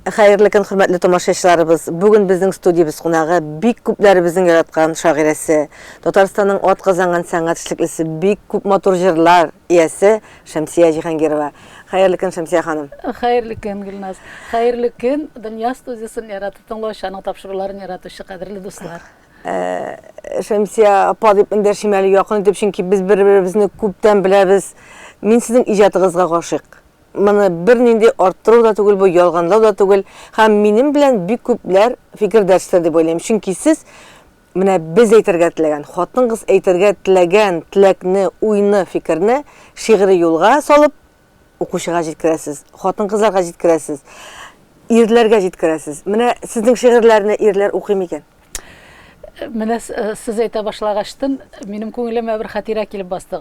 Хәерле көн, хөрмәтле тамашачыларыбыз! Бүген безнең студиябез кунагы бик күпләребезнең яраткан шагыйрәсе, Татарстанның атказанган сәнгать эшлеклесе, бик күп матур җырлар иясе Шәмсия Җиһангирова. Хәерле көн, Шәмсия ханым! Хәерле көн, Гөлназ! Хәерле көн, Дөнья студиясен яратып тыңлаучы, аның тапшыруларын яратучы кадерле дуслар! Шәмсия апа дип эндәшим әле якын итеп, чөнки без бер-беребезне күптән беләбез. Мин сезнең иҗатыгызга гашыйк. Моны бернинди арттыру да түгел бу, ялганлау да түгел. Һәм минем белән бик күпләр фикердәштер дип уйлыйм. Чөнки сез менә без әйтергә теләгән, хатын-кыз әйтергә теләгән теләкне, уйны, фикерне шигъри юлга салып, укучыга җиткерәсез, хатын-кызларга җиткерәсез, ирләргә җиткерәсез. Менә сезнең шигырьләрне ирләр укый микән? Менә э, сез әйтә башлагачтын, минем күңелемә бер хатирә килеп басты.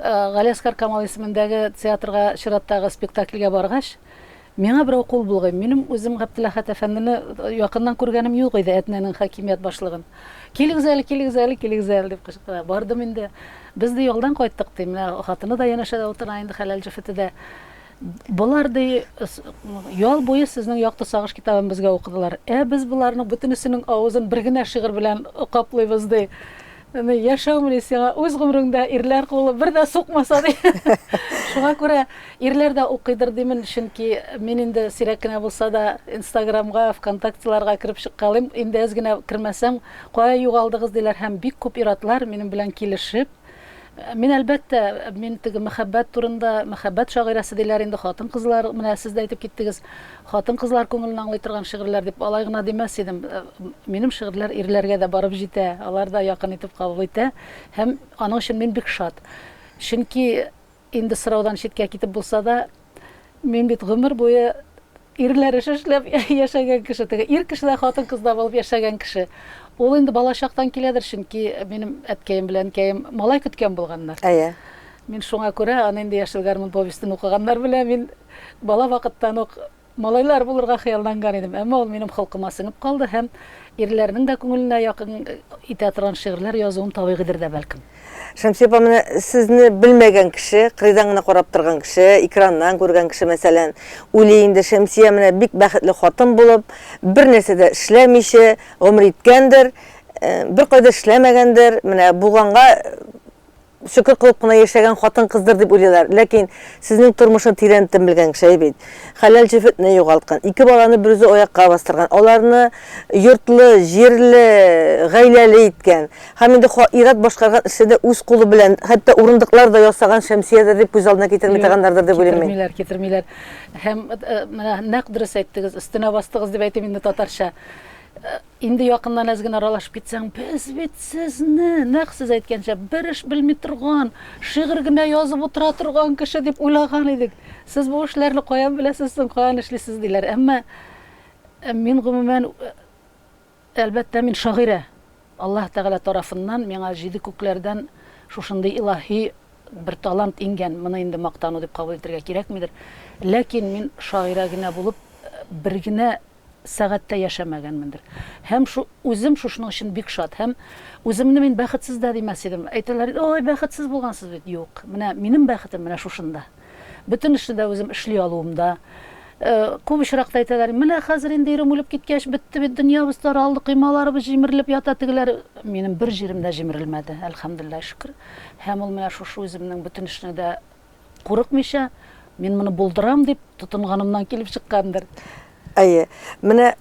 Э, Галиәсгар Камал исемендәге театрга чираттагы спектакльгә баргач, миңа берәү кул болгый. Минем үзем Габделәхәт әфәндене э, якыннан күргәнем юк иде, Әтнәнең хакимият башлыгын. Килегез әле, килегез әле, килегез әле дип кычкыра. Бардым инде. Без ди ялдан кайттык ди. Менә хатыны да янәшәдә утыра инде, хәләл җефете дә. Болар, ди, ял буе сезнең Якты сагыш китабын безгә укыдылар. Ә без боларның бөтенесенең авызын бер генә шигырь белән каплыйбыз, ди. Яшәүмени сиңа үз гомереңдә ирләр кулы бер дә сукмаса, ди. Шуңа күрә ирләр дә укыйдыр димен, чөнки мин инде сирәк кенә булса да Инстаграмга, ВКонтактеларга кереп чыккалыйм. Инде әз генә кермәсәм, кая югалдыгыз, диләр һәм бик күп ир-атлар минем белән килешеп, Мин, әлбәттә, мин теге мәхәббәт турында, мәхәббәт шагыйрәсе диләр инде, хатын-кызлар, менә сез дә әйтеп киттегез, хатын-кызлар күңелен аңлый торган шигырьләр дип, алай гына димәс идем. Минем шигырьләр ирләргә дә барып җитә, алар да якын итеп кабул итә һәм аның өчен мин бик шат. Чөнки Инде сораудан читкә китеп булса да, мин бит гомер буе ирләр эше эшләп яшәгән кеше, теге ир кеше дә, хатын-кыз да булып яшәгән кеше. Ул инде балачактан киләдер, чөнки минем әткәем белән әнкәем малай көткән булганнар. Әйе. Мин шуңа күрә аны инде Яшел гармун повестен укыганнар белә, мин бала вакыттан ук Малайлар булырга хыялланган идем, әмма ул минем холкыма сеңеп калды һәм ирләрнең дә күңеленә якын итә торган шигырьләр язуым табигыйдер дә бәлкем. Шәмсия апа, менә сезне белмәгән кеше, кырыйдан гына карап торган кеше, экраннан күргән кеше, мәсәлән, уйлый инде, Шәмсия менә бик бәхетле хатын булып, бер нәрсә дә эшләмичә гомер иткәндер, беркайда эшләмәгәндер, менә булганга шөкер кылып кына яшәгән хатын-кыздыр дип уйлыйлар. Ләкин сезнең тормышны тирәнтен белгән кеше бит. Хәләл җефетне югалткан, ике баланы берүзе аякка бастырган, аларны йортлы, җирле, гаиләле иткән. Һәм инде ир-ат башкарган эшне дә үз кулы белән, хәтта урындыклар да ясаган Шәмсиядер дип күз алдына китерми торганнардыр дип уйлыйм мин. Китермиләр, китермиләр. Һәм менә нәкъ дөрес әйттегез, өстенә бастыгыз дип әйтим инде татарча. Инде якыннан әз генә аралашып китсәң, без бит сезне, нәкъ сез әйткәнчә, бер эш белми торган, шигырь генә язып утыра торган кеше дип уйлаган идек. Сез бу эшләрне каян беләсез соң, каян эшлисез, диләр. Әмма мин гомумән, әлбәттә, мин шагыйрә. Аллаһ Тәгалә тарафыннан миңа җиде күкләрдән шушындый илаһи бер талант иңгән. Моны инде мактану дип кабул итәргә кирәкмидер. Ләкин мин шагыйрә генә булып, бер генә сәгать тә яшәмәгәнмендер. Һәм шу, үзем шушының өчен бик шат. Һәм үземне мин бәхетсез дә димәс идем. Әйтәләр, ой, бәхетсез булгансыз бит. Юк, менә минем бәхетем менә шушында. Бөтен эшне дә үзем эшли алуымда. Күп очракта әйтәләр, менә хәзер инде ирем үлеп киткәч, бетте бит, дөньябыз таралды, коймаларыбыз җимерелеп ята, тегеләр. Минем бер җирем дә җимерелмәде, әлхәмдүлилләһ, шөкер. Һәм ул менә шушы үземнең бөтен эшне дә Курыкмыйча, мин моны булдырам дип тотынганымнан килеп чыккандыр. Әйе. Менә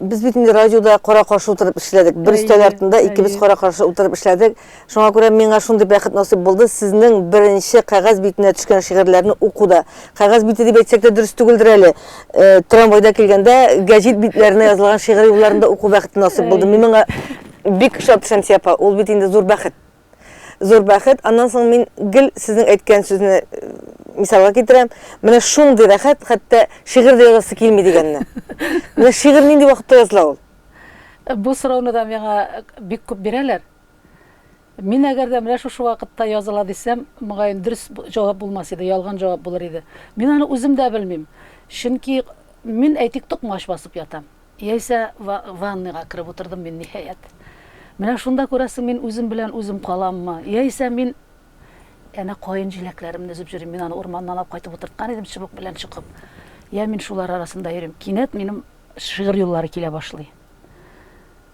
без бит инде радиода кара-каршы утырып эшләдек. Бер өстәл артында икебез кара-каршы утырып эшләдек. Шуңа күрә миңа шундый бәхет насыйп булды, сезнең беренче кәгазь битенә төшкән шигырьләрне укуда. Кәгазь бите дип әйтсәк тә дөрес түгелдер әле. Трамвайда килгәндә гәҗит битләренә язылган шигырь юлларын да уку бәхете насыйп булды. Мин моңа бик шат, Шәмсия апа. Ул бит инде зур бәхет. Зур бәхет. Аннан соң мин гел сезнең әйткән сүзне мисалга китерәм. Менә шундый рәхәт, хәтта шигырь дә язасы килми дигәнне. Менә шигырь нинди вакытта языла ул? Бу сорауны да миңа бик күп бирәләр. Мин әгәр дә менә шушы вакытта языла дисәм, мөгаен дөрес җавап булмас иде, ялган җавап булыр иде. Мин аны үзем дә белмим. Чөнки мин, әйтик, токмач басып ятам. Яисә ванныйга кереп утырдым мин, ниһаять. Менә шунда күрәсең, мин үзем белән үзем каламмы, яисә мин әнә каен җиләкләремне өзеп йөрим, мин аны урманнан алып кайтып утырткан идем, чыбык белән чокып. Я мин шулар арасында йөрим. Кинәт минем шигырь юллары килә башлый.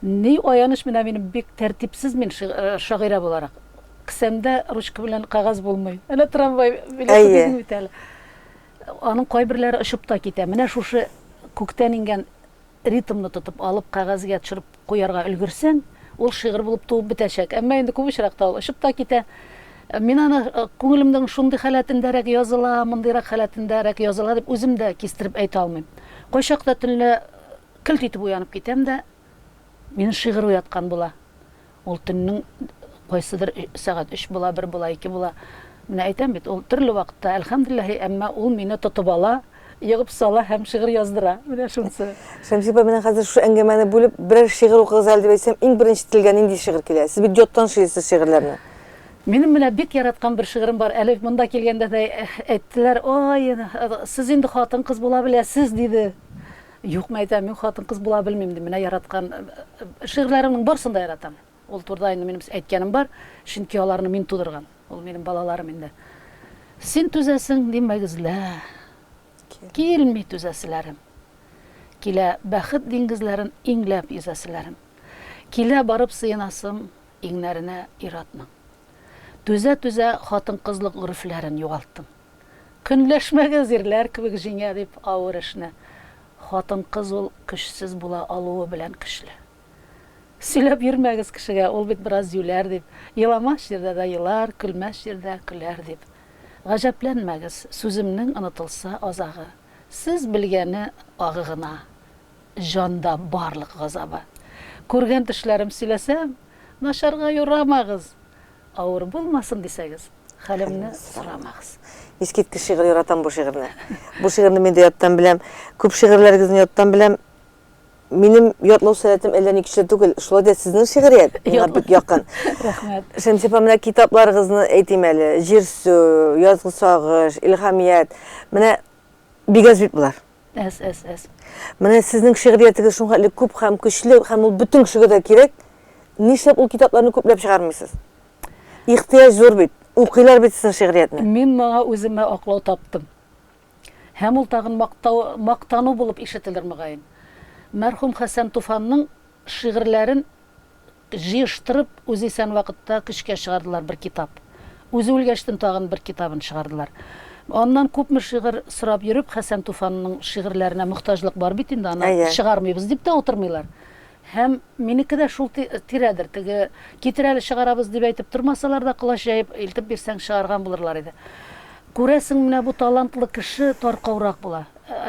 Ни аяныч, менә минем бик тәртипсез мин шагыйрә буларак. Кесәмдә ручка белән кәгазь булмый. Әнә трамвай билеты дидең бит әле. Аның кайберләре очып та китә. Менә шушы күктән иңгән ритмны тотып алып, кәгазьгә төшереп куярга өлгерсәң, ул шигырь булып туып бетәчәк. Әмма инде күп очракта ул очып та китә. Мин аны күңелемнең шундый халәтендәрәк языла, мондыйрак халәтендәрәк языла дип үзем дә кистереп әйтә алмыйм. Кайчакта төнлә келт итеп уянып китәм дә, мине шигырь уяткан була. Ул төннең кайсыдыр сәгать өч була, бер була, ике була. Менә әйтәм бит, ул төрле вакытта, әлхәмдүлилләһи, әмма ул мине тотып ала, егып сала һәм шигырь яздыра. Менә шунысы. Шәмси апа, менә хәзер шушы әңгәмәне бүлеп, берәр шигырь укыгыз әле дип әйтсәм, иң беренче телгә нинди шигырь килә? Сез бит яттан сөйлисез шигырьләрне. Минем менә бик яраткан бер шигырем бар. Әле монда килгәндә дә әйттеләр, Ой, сез инде хатын-кыз була беләсез, диде. Юк, мәйтәм, мин хатын-кыз була белмим, дим. Менә яраткан шигырьләремнең барысын да яратам. Ул турыда инде минем әйткәнем бар, чөнки аларны мин тудырган. Ул минем балаларым инде. Син түзәсең, димәгез лә. Килми түзәселәрем. Килә бәхет диңгезләрен иңләп йөзәселәрем. Килә барып сыенасым иңнәренә ир-атның. Түзә-түзә хатын-кызлык горефләрен югалттым. Көнләшмәгез, ирләр кебек җиңә дип авыр эшне. Хатын-кыз ул көчсез була алуы белән көчле. Сөйләп йөрмәгез кешегә, ул бит бераз юләр дип. Еламас җирдә дә елар, көлмәс җирдә көләр дип. Гаҗәпләнмәгез, сүземнең онытылса азагы. Сез белгәне агы гына, җанда барлык газабы. Күргән төшләрем сөйләсәм, начарга юрамагыз. Авыр булмасын дисәгез, хәлемне сорамагыз. Искиткеч шигырь, яратам бу шигырьне. Бу шигырьне мин дә яттан беләм. Күп шигырьләрегезне яттан беләм. Минем ятлау сәләтем әллә ни көчле түгел, шулай да сезнең шигърият миңа бик якын. Рәхмәт. Шәмси апа, менә китапларыгызны әйтим әле. Җирсү, Язгы сагыш, Илһамият. Менә бик әз бит болар. Әз, әз, әз. Менә сезнең шигъриятегез шулхәтле күп һәм көчле, һәм ул бөтен кешегә дә кирәк. Нишләп ул китапларны күпләп чыгармыйсыз? Ихтыяҗ зур бит. Укыйлар бит сезнең шигъриятне. Мин моңа үземә аклау таптым. Һәм ул тагын мактау, мактану булып ишетелер, мөгаен. Мәрхүм Хәсән Туфанның шигырьләрен җыештырып, үзе исән вакытта көчкә чыгардылар бер китап. Үзе үлгәчтен тагын бер китабын чыгардылар. Аннан күпме шигырь сорап йөреп, Хәсән Туфанның шигырьләренә мохтаҗлык бар бит инде, аны чыгармыйбыз дип тә утырмыйлар. Һәм минеке дә шул тирәдер, теге китер әле чыгарабыз дип әйтеп тормасалар да, колач җәеп илтеп бирсәң чыгарган булырлар иде. Күрәсең, менә бу талантлы кеше таркаурак була.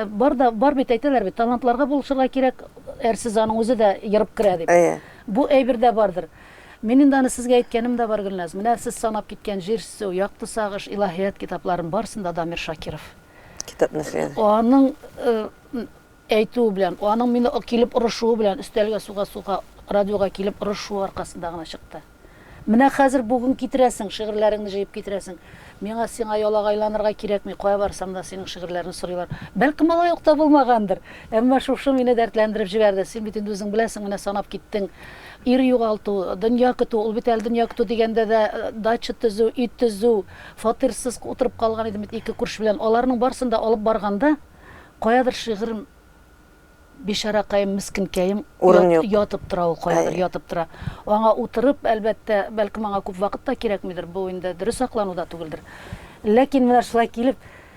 Бар да, бар бит, әйтәләр бит, талантларга булышырга кирәк, әрсез аның үзе дә ерып керә дип. Әйе. Бу әйбер дә бардыр. Мин инде аны сезгә әйткәнем дә бар, Гөлназ. Менә сез санап киткән Җирсү, Якты сагыш, Илаһият китапларын барысын да Дамир Шакиров. Китап нәшрияты. Аның әйтүе белән, аның мине килеп орышуы белән, өстәлгә суга-суга, радиога килеп орышуы аркасында гына чыкты. Менә хәзер бүген китерәсең, шигырьләреңне җыеп китерәсең. Миңа сиңа ялагайланырга кирәкми, кая барсам да синең шигырьләрне сорыйлар. Бәлкем алай ук та булмагандыр. Әмма шушы мине дәртләндереп җибәрде. Син бит инде үзең беләсең, менә санап киттең. Ир югалту, дөнья көтү, ул бит әле дөнья көтү дигәндә дә дача төзү, өй төзү, фатирсыз утырып калган идем бит ике күрше белән. Аларның барысын да алып барганда, каядыр шигырем Бичаракаем, мескенкәем, Урын юк. ятып тора ул, каядыр ятып тора. Аңа утырып, әлбәттә, бәлкем аңа күп вакыт та кирәкмидер, бу инде дөрес аклану да түгелдер. Ләкин менә шулай килеп,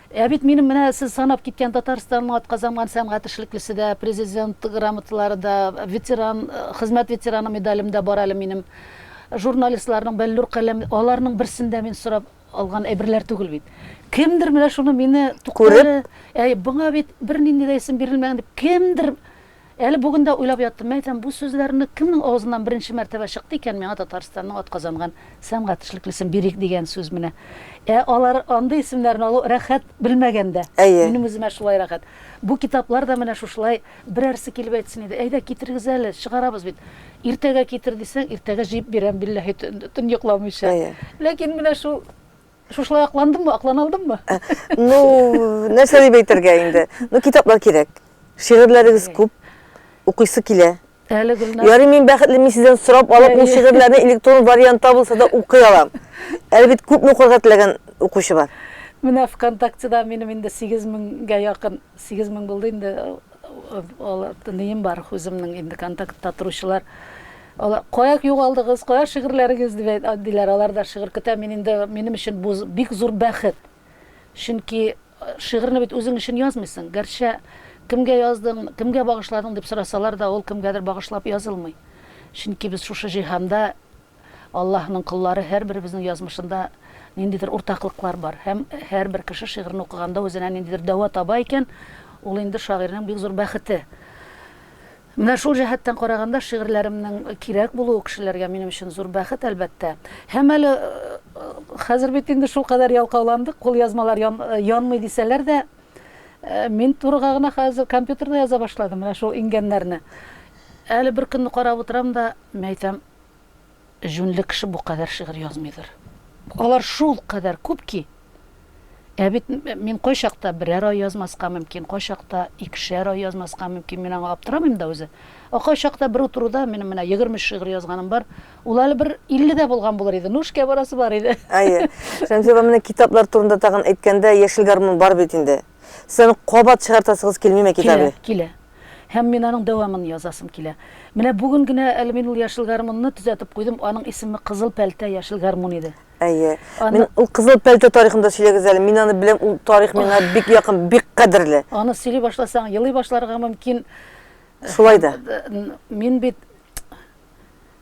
ә бит минем менә сез санап киткән Татарстанның атказанган сәнгать эшлеклесе дә, президент грамоталары да, ветеран, хезмәт ветераны медалем дә бар әле минем. Журналистларның бәллүр каләм, аларның берсен дә мин сорап алган әйберләр түгел бит. Кемдер менә шуны мине туктале, әй, моңа бит бернинди дә исем бирелмәгән дип, кемдер әле бүген дә уйлап яттым, мәйтәм, бу сүзләрне кемнең авызыннан беренче мәртәбә чыкты икән, миңа Татарстанның атказанган сәнгать эшлеклесен бирик дигән сүз менә. Ә алар андый исемнәрне алу рәхәт белмәгәндә. Әйе. Минем үземә шулай рәхәт. Бу китаплар да менә шушылай берәрсе килеп әйтсен иде, әйдә китерегез әле, чыгарабыз бит. Иртәгә китер дисәң, иртәгә җыеп бирәм, билләһи, төн йокламыйча. Әйе. Ләкин менә шул шушылай акландыммы, аклана алдыммы? Ну, нәрсә дип әйтергә инде? Ну, китаплар кирәк. Шигырьләрегез күп, укыйсы килә. Әле Гөлназ. Ярый, мин бәхетле, мин сездән сорап алып, ул шигырьләрне электрон вариантта булса да укый алам. Әле бит күпме укырга теләгән укучы бар. Менә ВКонтактеда минем инде 8 меңгә якын, 8 мең булды инде, нием бар үземнең инде контактта торучылар. Алар, кая югалдыгыз, кая шигырьләрегез дип диләр, алар да шигырь көтә. Мин инде, минем өчен бу бик зур бәхет. Чөнки шигырьне бит үзең өчен язмыйсың. Гәрчә кемгә яздың, кемгә багышладың дип сорасалар да, ул кемгәдер багышлап язылмый. Чөнки без шушы җиһанда Аллаһның коллары, һәрберебезнең язмышында ниндидер уртаклыклар бар. Һәм һәрбер кеше шигырьне укыганда үзенә ниндидер дәва таба икән, ул инде шагыйрьнең бик зур бәхете. Менә шул җәһәттән караганда, шигырьләремнең кирәк булуы кешеләргә минем өчен зур бәхет, әлбәттә. Һәм әле хәзер бит инде шулкадәр ялкауландык, кулъязмалар янмый дисәләр дә, мин турыга гына хәзер компьютерда яза башладым, менә шул иңгәннәрне. Әле бер көнне карап утырам да, мин әйтәм, җүнле кеше бу кадәр шигырь язмыйдыр. Алар шул кадәр күп ки, ә бит мин кайчакта берәр ай язмаска мөмкин, кайчакта икешәр ай язмаска мөмкин, мин аңа аптырамыйм да үзе. Ә кайчакта бер утыруда минем менә 23 шигырь язганым бар, ул әле бер 50 дә булган булыр иде, ну эшкә барасы бар иде. Әйе. Шәмсия апа, менә китаплар турында тагын әйткәндә, Яшел гармун бар бит инде. Сез аны кабат чыгартасыгыз килмиме китабы? Килә, килә. Һәм мин аның дәвамын язасым килә. Менә бүген генә әле мин ул Яшел гармун ны төзәтеп куйдым, аның исеме Кызыл пәлтә, яшел гармун иде. Әйе. Аны... Мин ул Кызыл пәлтә тарихын да сөйләгез әле. Мин аны беләм, ул тарих миңа бик якын, бик кадерле. Аны сөйли башласаң, елый башларга мөмкин. Шулай да. Мин бит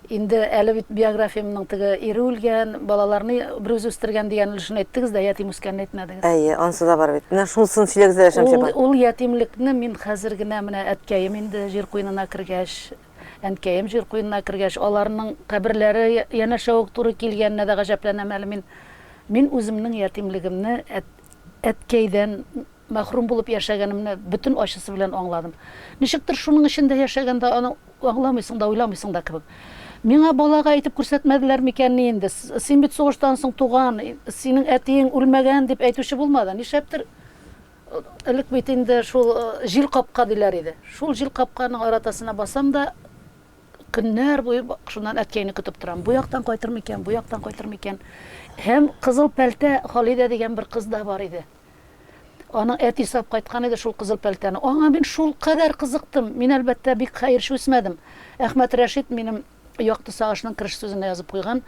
Инде әле бит биографиямнең теге ире үлгән, балаларны берүзе үстергән дигән өлешен әйттегез дә, ятим үскәнне әйтмәдегез. Әйе, анысы да бар бит. Менә шунысын сөйләгез әле, Шәмсия апа. Ул ятимлекне мин хәзер генә менә әткәем инде җир куенына кергәч, әнкәем җир куенына кергәч, аларның каберләре янәшә үк туры килгәненә дә гаҗәпләнәм әле мин. Мин үземнең ятимлегемне әткәйдән Мәхрүм булып яшәгәнемне бөтен ачысы белән аңладым. Ничектер шуның эчендә яшәгәндә аны аңламыйсың да, уйламыйсың да кебек. Миңа балага әйтеп күрсәтмәделәр микәнни инде? Син бит сугыштан соң туган, синең әтиең үлмәгән дип әйтүче булмады. Нишләптер элек бит инде шул җил капка диләр иде. Шул җил капканың аратасына басам да, көннәр буе шуннан әткәйне көтеп торам. Бу яктан кайтыр микән, бу яктан кайтыр микән? Һәм кызыл пәлтә Халидә дигән бер кыз да бар иде. Аның әтисе алып кайткан иде шул кызыл пәлтәне. Аңа мин шулкадәр кызыктым. Мин, әлбәттә, бик хәерче үсмәдем. Әхмәт Рәшит минем Якты сагышның кереш сүзенә язып куйган,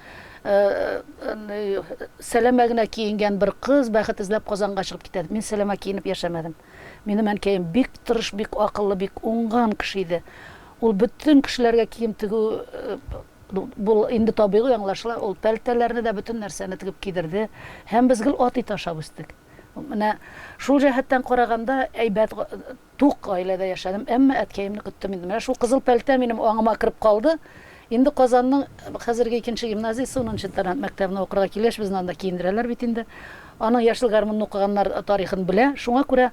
Сәләмә генә киенгән бер кыз бәхет эзләп Казанга чыгып китә дип. Мин сәләмә киенеп яшәмәдем. Минем әнкәем бик тырыш, бик акыллы, бик уңган кеше иде. Ул бөтен кешеләргә кием тегү, бу инде табигый аңлашыла, ул пәлтәләрне дә, бөтен нәрсәне тегеп кидерде. Һәм без гел ат ите ашап үстек. Менә шул җәһәттән караганда, әйбәт, тук гаиләдә яшәдем. Әмма әткәемне көттем инде. Менә шул кызыл пәлтә минем аңыма кереп калды. Инде Казанның хәзерге икенче гимназиясе, унынчы интернат мәктәбенә укырга килгәч, безне анда киендерәләр бит инде. Аның яшел гармунны укыганнар тарихын белә. Шуңа күрә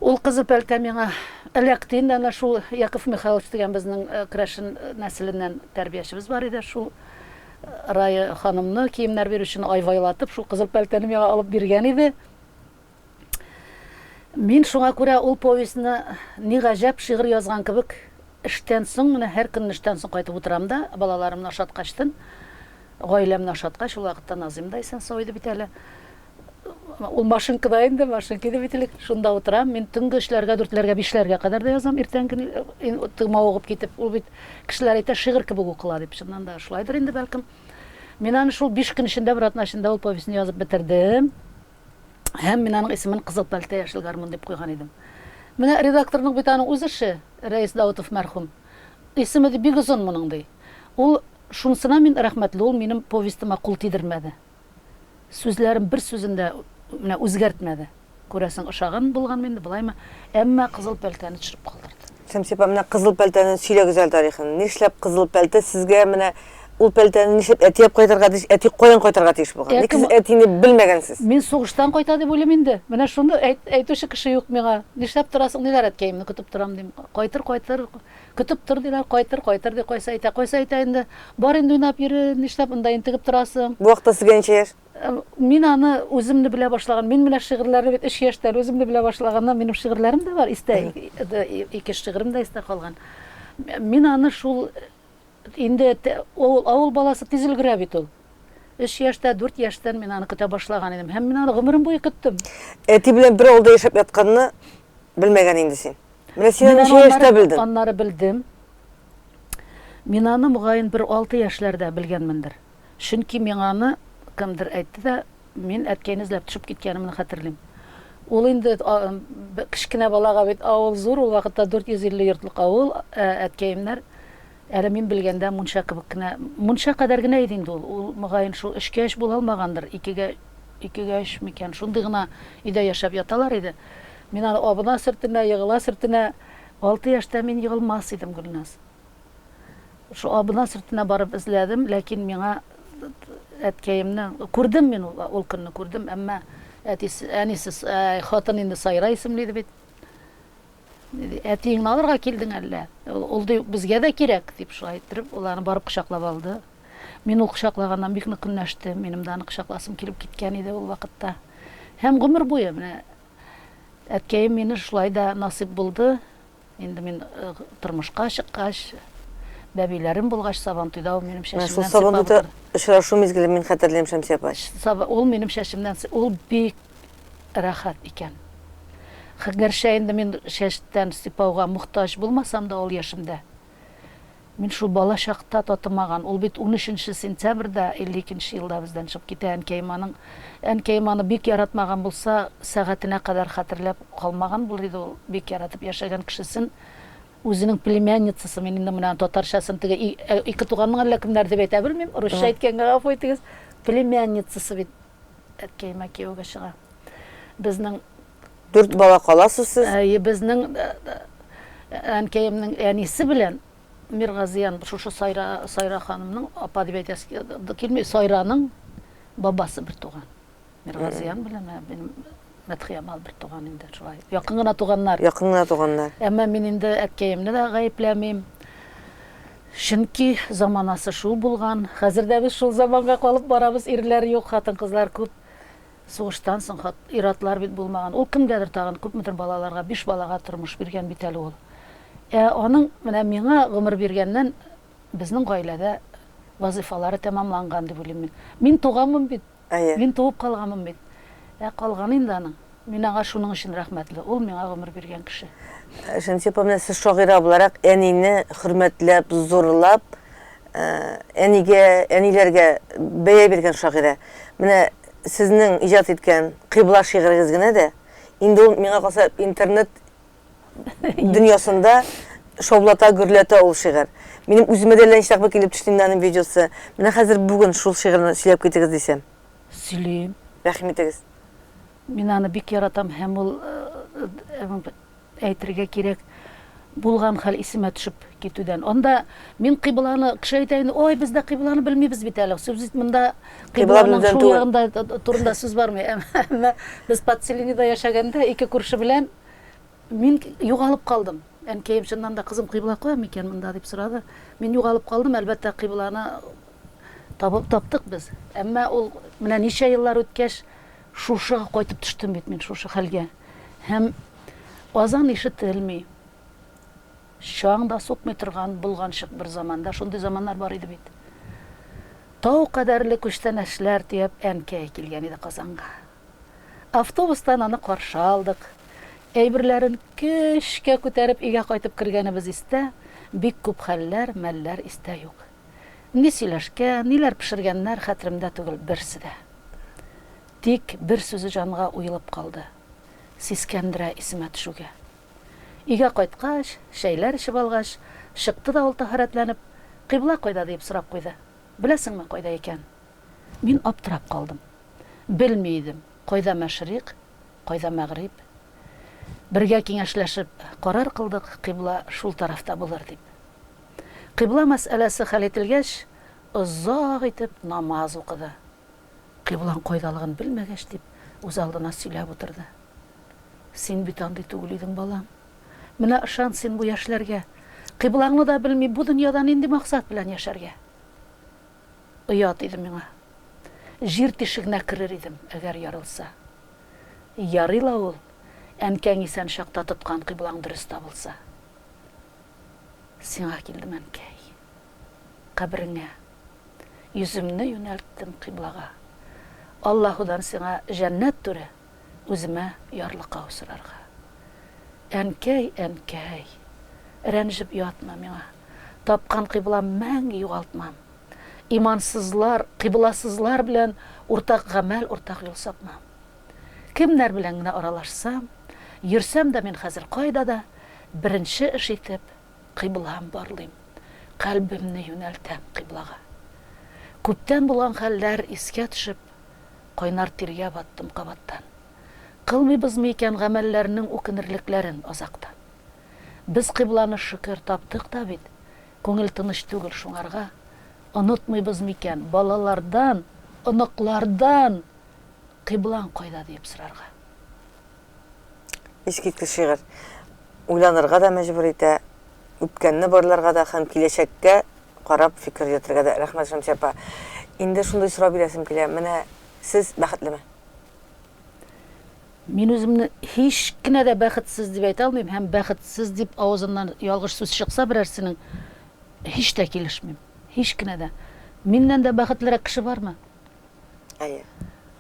ул кызыл пәлтә миңа эләкте инде. Әнә шул Яков Михайлович дигән безнең керәшен нәселеннән тәрбиячебез бар иде. Шул Рая ханымны киемнәр бирүчене айвайлатып, шул кызыл пәлтәне миңа алып биргән иде. Мин шуңа күрә ул повестьны, ни гаҗәп, шигырь язган кебек, эштән соң, менә һәр көнне эштән соң кайтып утырам да, балаларымны ашаткачтын, гаиләмне ашаткач, ул вакытта Назыйм да исән-сау иде бит әле. Ул машинкада инде, машинка иде бит элек. Шунда утырам. Мин төнге өчләргә, дүртләргә, бишләргә кадәр дә язам. Иртәнге мавыгып китеп. Ул бит кешеләр әйтә, шигырь кебек укыла дип. Чыннан да шулайдыр инде, бәлкем. Мин аны шул биш көн эчендә, бер атна эчендә ул повестьны язып бетердем. Һәм мин аның исемен Кызыл пәлтә, яшел гармун дип куйган идем. Менә редакторның бит аның үз эше, Рәис Даутов мәрхүм. Исеме ди бик озын моның ди. Ул шунысына мин рәхмәтле, ул минем повестема кул тидермәде. Сүзләрен бер сүзен дә менә үзгәртмәде. Күрәсең, ошаган булганмы инде, болаймы, әмма кызыл пәлтәне төшереп калдырды. Шәмсия апа, менә кызыл пәлтәне сөйләгез әле тарихын. Нишләп кызыл пәлтә сезгә менә ул пәлтәне нишләп әти алып кайтырга тиеш, әти каян кайтырга тиеш булган? Ник сез әтине белмәгәнсез? Мин сугыштан кайта дип уйлыйм инде. Менә шуны әйтүче кеше юк миңа. Нишләп торасың, диләр, әткәемне көтеп торам, дим. Кайтыр, кайтыр, Көтеп тор, диләр, кайтыр, кайтыр, ди, кайсы әйтә, кайсы әйтә инде. Бар инде уйнап йөре, нишләп монда интегеп торасың? Бу вакытта сезгә ничә яшь? Мин аны үземне белә башлаган, мин менә шигырьләрне бит өч яшьтән үземне белә башлаганнан минем шигырьләрем дә бар истә, ике шигырем дә истә калган. Мин аны шул инде авыл, авыл баласы тиз өлгерә бит ул. Өч яшьтә, дүрт яшьтән мин аны көтә башлаган идем. Һәм мин аны гомерем буе көттем. Әти белән бер авылда яшәп ятканны белмәгән инде син. Менә син аны ничә яшьтә белдең? Аннары белдем. Мин аны, мөгаен, бер алты яшьләрдә белгәнмендер. Чөнки миңа аны кемдер әйтте дә, мин әткәйне эзләп төшеп киткәнемне хәтерлим. Ул инде кечкенә балага бит авыл зур, ул вакытта 450 йортлык авыл, әткәемнәр әле мин белгәндә мунча кебек кенә, мунча кадәр генә иде инде ул. Ул, мөгаен, шул өчкә өч була алмагандыр, икегә, икегә өч микән, шундый гына өйдә яшәп яталар иде. Мин аны абына-сөртенә, егыла-сөртенә, алты яшьтә мин егылмас идем, Гөлназ. Шул абына-сөртенә барып эзләдем, ләкин миңа әткәемне күрдем мин ул, ул көнне күрдем, әмма әтисе, әнисе, хатын инде Сайра исемле иде бит. Әтиеңне алырга килдең әллә? Ул ди, безгә дә кирәк, дип шулай иттереп, ул аны барып кочаклап алды. Мин ул кочаклаганнан бик нык көнләштем, минем дә аны кочакласым килеп киткән иде ул вакытта. Һәм гомер буе менә әткәем мине шулай да насыйп булды, Инде мин тормышка чыккач, бәбиләрем булгач, Сабантуйда ул минем Менә шул чәчемнән сыйпап Сабантуйда утырды. очрашу мизгелен мин хәтерлим, Шәмсия апа. Ул минем чәчемнән, ул бик рәхәт икән. Гәрчә инде мин чәчтән сыйпауга мохтаҗ булмасам да ул яшемдә. Мин шул бала чакта татымаган, ул бит унөченче сентябрьдә, 52 нче елда бездән чыгып китә, әнкәем аның, әнкәем аны бик яратмаган булса, сәгатенә кадәр хәтерләп калмаган булыр иде ул, бик яратып яшәгән кешесен, үзенең племянницасы, мин инде менә татарчасын теге ике туганның әллә кемнәр дип әйтә белмим, русча әйткәнгә гафу итегез, племянницасы бит әткәемә кияүгә чыга. Безнең Дүрт бала каласыз сез. Әйе, безнең әнкәемнең әнисе белән Миргазиян, шушы Сайра, Сайра ханымның, апа дип әйтәсе килми, Сайраның бабасы бер туган. Миргазиян белән минем Мәдхиямал бер туган инде, шулай. Якын гына туганнар. Якын гына туганнар. Әмма мин инде әткәемне дә гаепләмим. Чөнки заманасы шул булган. Хәзер дә без шул заманга калып барабыз, ирләр юк, хатын-кызлар күп. Сугыштан соң хат, ир-атлар бит булмаган. Ул кемгәдер тагын, күпмедер балаларга, биш балага тормыш биргән бит әле ул. Ә аның менә миңа гомер биргәннән безнең гаиләдә вазыйфалары тәмамланган дип уйлыйм мин. Мин туганмын бит. Әйе. Мин туып калганмын бит. Ә калганы инде аның. Мин аңа шуның өчен рәхмәтле. Ул миңа гомер биргән кеше. Шәмсия апа, менә сез шагыйрә буларак әнине хөрмәтләп, зурлап, әнигә, әниләргә бәя биргән шагыйрә. Менә сезнең иҗат иткән Кыйбла шигырегез генә дә, инде ул, миңа калса, интернет дөньясында шаулата, гөрләтә ул шигырь. Минем үземә дә әллә ничә тапкыр килеп төште инде аның видеосы. Менә хәзер бүген шул шигырьне сөйләп китегез дисәм. Сөйлим. Рәхим итегез. Мин аны бик яратам һәм ул әйтергә кирәк, булган хәл исемә төшеп китүдән. Анда мин кыйбланы, кеше әйтә инде, ой, без дә кыйбланы белмибез бит әле. Сүз бит монда кыйбланың шул ягында турында сүз бармый. Әмма без подселениедә яшәгәндә ике күрше белән мин югалып калдым. Әнкәем чыннан да, кызым, кыйбла кая микән монда дип сорады. Мин югалып калдым, әлбәттә, кыйбланы табып таптык без. Әмма ул менә ничә еллар үткәч, шушыга кайтып төштем бит мин, шушы хәлгә. Һәм азан ишетелми, чаң да сукмый торган болганчык бер заманда, шундый заманнар бар иде бит. Тау кадәрле күчтәнәчләр төяп әнкәй килгән иде Казанга. Автобустан аны каршы алдык. Әйберләрен көчкә күтәреп өйгә кайтып кергәнебез истә, бик күп хәлләр, мәлләр истә юк. Ни сөйләшкән, ниләр пешергәннәр хәтеремдә түгел берсе дә. Тик бер сүзе җанга уелып калды. Сискәндерә исемә төшүгә. Өйгә кайткач, чәйләр эчеп алгач, чыкты да ул тәһарәтләнеп, Кыйбла кайда? диеп сорап куйды. Беләсеңме, кайда икән? Мин аптырап калдым. Белми идем, кайда мәшрикъ, кайда мәгъриб. Бергә киңәшләшеп карар кылдык, кыйбла шул тарафта булыр дип. Кыйбла мәсьәләсе хәл ителгәч, озак итеп намаз укыды. Кыйблаң кайдалыгын белмәгәч, дип, үзалдына сөйләп утырды. Син бит андый түгел идең, балам. Менә ышан син бу яшьләргә. Кыйблаңны да белми, бу дөньяда нинди максат белән яшәргә? Оят иде миңа. Җир тишегенә керер идем, әгәр ярылса. Ярый ла ул, әнкәң исән чакта тоткан кыйблаң дөрес табылса. Сиңа килдем, әнкәй. Кабереңә. Йөземне юнәлттем кыйблага. Аллаһудан сиңа җәннәт түре, Үземә ярлыкау сорарга. Әнкәй, әнкәй, рәнҗеп ятма миңа, Тапкан кыйблам мәңге югалтмам. Имансызлар, кыйбласызлар белән Уртак гамәл, уртак юл сапмам. Кемнәр белән генә аралашсам, Йөрсәм дә мин хәзер кайда да, Беренче эш итеп, кыйблам барлыйм, Кальбемне юнәлтәм кыйблага. Күптән булган хәлләр искә төшеп, Кайнар тиргә баттым кабаттан. Кылмыйбызмы икән гамәлләрнең Үкенерлекләрен азактан? Без кыйбланы, шөкер, таптык та бит, Күңел тыныч түгел шуңарга. Онытмыйбыз микән балалардан, Оныклардан Кыйблаң кайда диеп сорарга? Искиткеч шигырь. Уйланырга да мәҗбүр итә, үткәнне барларга да һәм киләчәккә карап фикер йөртергә дә. Рәхмәт, Шәмсия апа. Инде шундый сорау бирәсем килә, менә сез бәхетлеме? Мин үземне һич кенә дә бәхетсез дип әйтә алмыйм һәм бәхетсез дип авызыннан ялгыш сүз чыкса берәрсенең, һич тә килешмим. Һич кенә дә. Миннән дә бәхетлерәк кеше бармы? Әйе.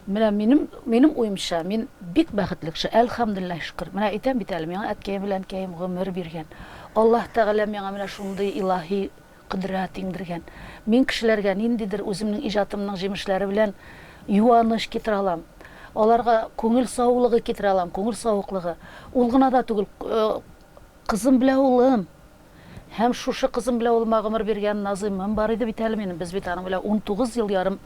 Менә минем, минем уемча, мин бик бәхетле кеше, әлхәмдүлилләһ, шөкер. Менә әйтәм бит әле, миңа әткәем белән әнкәем гомер биргән. Аллаһ Тәгалә миңа менә шундый илаһи кодрәт иңдергән. Мин кешеләргә ниндидер үземнең иҗатымның җимешләре белән юаныч китерә алам. Аларга күңел саулыгы китерә алам, күңел савыклыгы. Ул гына да түгел, кызым белән улым, Һәм шушы кызым белән улыма гомер биргән Назыймым бар иде бит әле минем. Без бит аның белән 19 ел ярым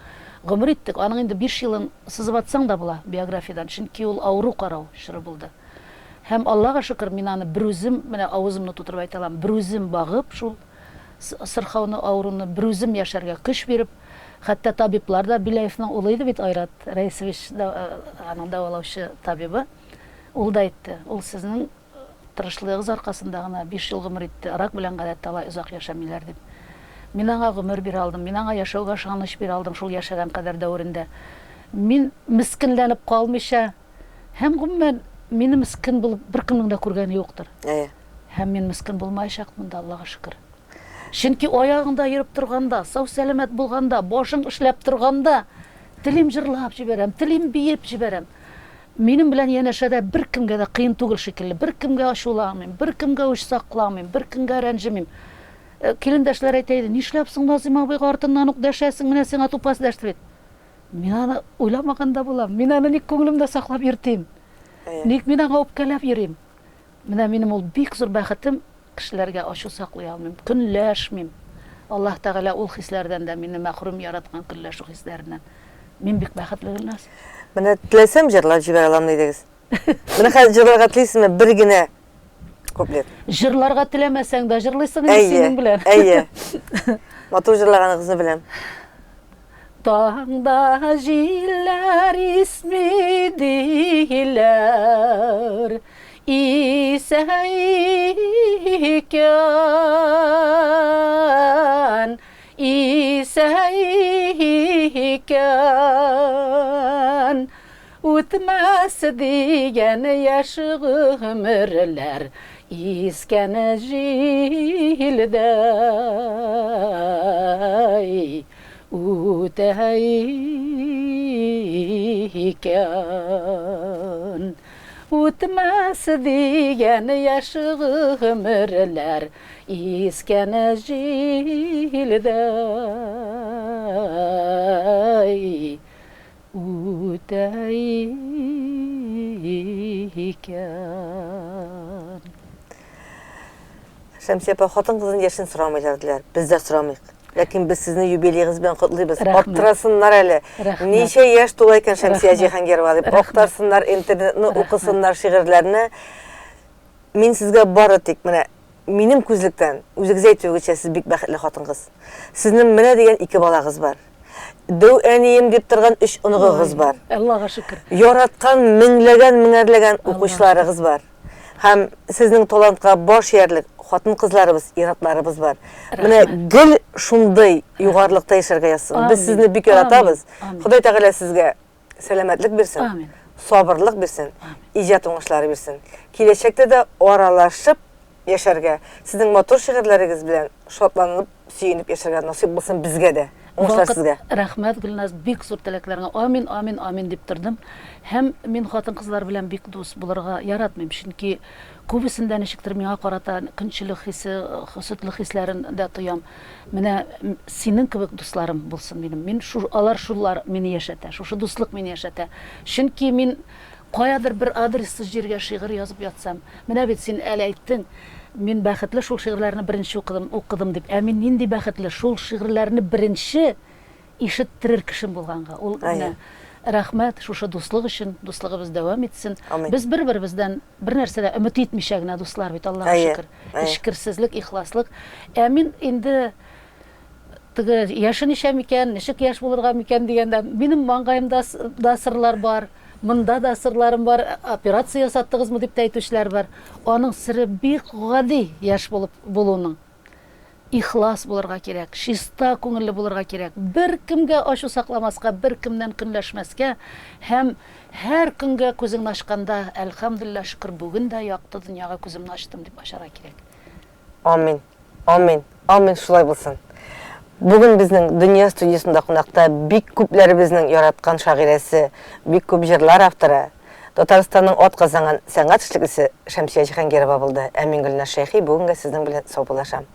гомер иттек. Аның инде биш елын сызып атсаң да була биографиядән, чөнки ул авыру карау чоры булды. Һәм Аллага шөкер, мин аны берүзем, менә авызымны тутырып әйтә алам, берүзем багып шул сырхауны, авыруны, берүзем яшәргә көч биреп, хәтта табиблар да, Беляевның улы иде бит Айрат Рәисович, аның дәвалаучы табибы, ул да әйтте, ул сезнең Тырышлыгыгыз аркасында гына биш ел гомер итте, рак белән гадәттә алай озак яшәмиләр, дип. Мин аңа гомер бирә алдым, мин аңа яшәүгә ышаныч бирә алдым шул яшәгән кадәр дәверендә. Мин мескенләнеп калмыйча һәм, гомумән, мине мескен булып беркемнең дә күргәне юктыр. Әйе. Һәм мин мескен булмаячакмын да, Аллага шөкер. Чөнки аягыңда йөреп торганда, сау-сәламәт булганда, башың эшләп торганда, телим җырлап җибәрәм, телим биеп җибәрәм. Минем белән янәшәдә беркемгә дә кыен түгел шикелле. Беркемгә ачуланмыйм, беркемгә үч сакламыйм, беркемгә рәнҗемим. Килендәшләр әйтә иде, нишләп соң Назыйм абыйга артыннан ук дәшәсең, менә сиңа тупас дәште бит. Мин аны уйламаган да булам. Мин аны ник күңелемдә саклап йөртим? Ник мин аңа үпкәләп йөрим? Менә минем ул бик зур бәхетем, кешеләргә ачу саклый алмыйм, көнләшмим. Аллаһ Тәгалә ул хисләрдән дә мине мәхрүм яраткан көнләшү хисләреннән. Мин бик бәхетле, Гөлназ. Менә теләсәм җырлап җибәрә алам дидегез. Менә хәзер җырларга телисезме? Бер генә куплет. Җырларга теләмәсәң дә җырлыйсың инде синең белән. Әйе. Матур җырлаганыгызны беләм. Таңда җилләр исми диләр, исә икән, исә икән. Үтмәс дигән яшь гомерләр искән җилдәй. Үтә икән. Үтмәс дигән яшь гомерләр искән җилдәй. Үтә икән. Шәмсия апа, хатын-кызның яшен сорамыйлар диләр. Без дә сорамыйк. Ләкин без сезне юбилеегыз белән котлыйбыз. Рәхмәт. Аптырасыннар әле. Рәхмәт. Ничә яшь тула икән Шәмсия Рәхмәт. Җиһангирова дип. Рәхмәт. Актарсыннар интернетны, Рәхмәт. укысыннар шигырьләрне. Мин сезгә бары тик менә минем күзлектән, үзегез әйтүегезчә, сез бик бәхетле хатын-кыз. Сезнең менә дигән ике балагыз бар. Дәү әнием дип торган өч оныгыгыз бар. Аллага шөкер. Яраткан меңләгән, меңәрләгән укучыларыгыз бар. Һәм сезнең талантка баш иярлек хатын-кызларыбыз, ир-атларыбыз бар. Менә гел шундый югарылыкта яшәргә язсын. Без сезне бик яратабыз. Ходай Тәгалә сезгә сәламәтлек бирсен, сабырлык бирсен, иҗат уңышлары бирсен. Киләчәктә дә аралашып яшәргә, сезнең матур шигырьләрегез белән шатланып, сөенеп яшәргә насыйп булсын безгә дә. Уңышлар сезгә. Рәхмәт, Гөлназ, бик зур теләкләреңә. Амин, амин, амин дип тордым. Һәм мин хатын-кызлар белән бик дус булырга яратмыйм, чөнки күбесендә ничектер миңа карата көнчелек хисе, хөсетлек хисләрен дә тоям. Менә синең кебек дусларым булсын минем. Мин шу, алар шулар мине яшәтә, шушы дуслык мине яшәтә. Чөнки мин каядыр бер адрессыз җиргә шигырь язып ятсам, менә бит син әле әйттең, мин бәхетле шул шигырьләрне беренче укыдым, укыдым дип. Ә мин нинди бәхетле, шул шигырьләрне беренче ишеттерер кешем булганга. Ул менә рәхмәт шушы дуслык өчен, дуслыгыбыз дәвам итсен. Амин. Без бер-беребездән бер нәрсә дә өмет итмичә генә дуслар бит, Аллага шөкер. Эчкерсезлек, ихласлык. Ә мин инде теге яше ничә микән, ничек яшь булырга микән дигәндә, минем маңгаемда да сырлар бар, монда да сырларым бар, операция ясаттыгызмы дип тә әйтүчеләр бар. Аның сере бик гади яшь булып булуның. Ихлас булырга кирәк, чиста күңелле булырга кирәк, беркемгә ачу сакламаска, беркемнән көнләшмәскә һәм һәр көнгә күзеңне ачканда, Әлхәмдүлилләһ, шөкер, бүген дә якты дөньяга күземне ачтым, дип ачарга кирәк. Амин. Амин. Амин, шулай булсын. Бүген безнең Дөнья студиясендә кунакта бик күпләребезнең яраткан шагыйрәсе, бик күп җырлар авторы, Татарстанның атказанган сәнгать эшлеклесе Шәмсия Җиһангирова булды. Ә мин Гөлназ Шәйхи бүгенгә сезнең белән саубуллашам.